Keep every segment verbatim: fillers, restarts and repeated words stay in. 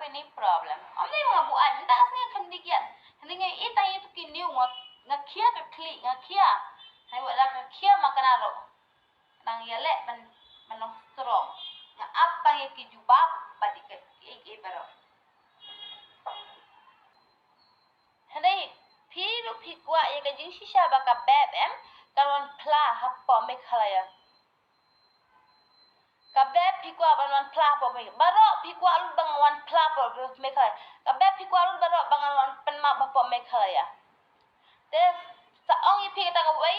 Any problem. Ym dei ma nga buaid, ynda ka sngi khyndai kiad. Hynrei nga ïohi tang ïa tu ki new nga, nga khia ka khlieh, nga khia. Hynrei wat la ka khia ma ka na ruh. Nang ïaleh ban, ban long strong. Nga ap tang ïa ki jubab bad ïa ki, ïa ki baroh. Hynrei phi ruh phi kwah ïa ka jingshisha ba ka bep em, kan wan phla hapoh Meghalaya. Ka bep phi kwah ban wan phla hapoh Meghalaya. Baroh phi kwah lut ban wan phla hapoh Meghalaya. Ka bep phi kwah lut baroh ban wan pynmap hapoh Meghalaya. Te sa ong ïa phi kata kawei.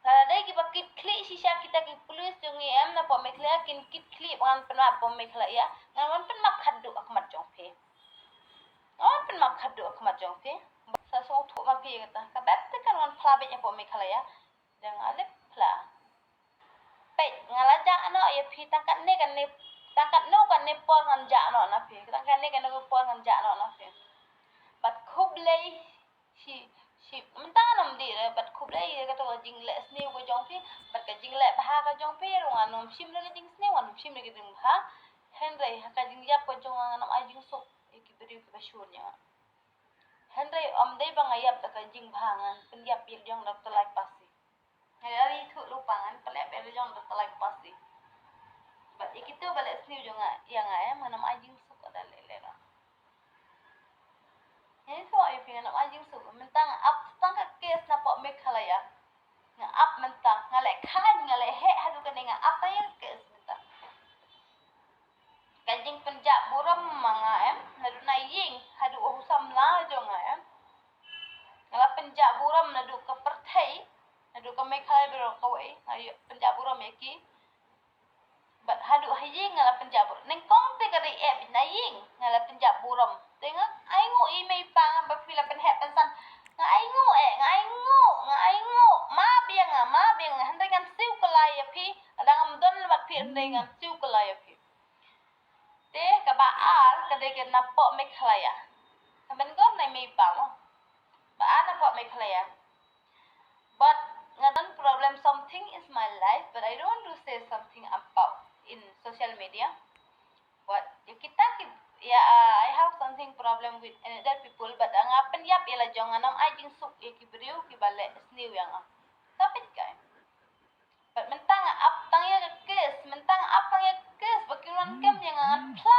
Lada dei kiba kit khlieh shisha kita ki police jong ngi em na hapoh Meghalaya, kin kit khlieh ban wan pynmap hapoh Meghalaya. Ngan wan pynmap khadduh ha khmat jong phi. Ngan wan pynmap khadduh ha khmat jong phi. Sa sngewthuh ma phi kata. Ka bep te kan wan phla beit hapoh Meghalaya. Dang alip phla. Peit, nga la jah noh ïa phi tang katne katne, tang katno katne por ngan jah noh na phi. Tang katne katne por ngan jah noh na phi. Bad khublei shi, shi, mynta ngan ym dih re, bad khublei ïa kato ka jingleh sniew ka jong phi, bad ka jingleh bha ka jong phi ruh, ngan ym shim re ka jingsniew, ngan ym shim re ka jingbha. Hynrei ha ka jingïap ka jong nga ngan ym ai jingsuk ïa ki briew kiba shun ïa nga. Hynrei ym dei ba nga ïap da ka jingbha, ngan pynïap ïa la jong da ka Tylai Pasi. Nga la ri thuh lypa, ngan pynïap ïa la jong da ka Tylai Pasi. Bad ïa kito ba leh sniew jong nga, ïa nga em, ngan ym ai jingsuk da leh leh ruh. Ngan ïathuh ïa phi, ngan ym ai jingsuk. Mynta nga ap tang ka case na hapoh Meghalaya. Nga ap mynta, nga leh khlaiñ, nga leh heh haduh kane, nga ap tang ïa ka case mynta. Ka jingpynjah burom ma nga em, naduh na ïing haduh u samla jong nga em. Nga la pynjah burom naduh ka pyrthei, naduh ka Meghalaya baroh kawei, nga la pynjah burom ïa ki. Bad haduh ha ïing nga la pynjah burom. Nyngkong te ka dei eh na ïing nga la pynjah burom. Te nga ainguh ïa i mei i pa nga ba phi la pynheh pynsan. Nga ainguh eh, nga ainguh, nga ainguh. Ma biang nga, ma biang nga. Hynrei ngan siew kylla ïa phi. Lada ngam don bad phi hynrei ngan siew kylla ïa phi. Te kaba ar ka dei ka na hapoh Meghalaya. Ka ban gor na i mei i pa mo. Ba ar na hapoh Meghalaya. But nga don problem, something is my life, but I don't want to say something about in social media. But ïa kita ki, ïa, uh, I have something problem with another people, but nga pynïap ïa la jong, ngan ym ai jingsuk ïa ki briew kiba leh sniew ïa nga. Sa peit kai. Bad mynta nga ap tang ïa ka case, mynta nga ap tang ïa ka case, ba kin wan kem ïa nga, ngan phla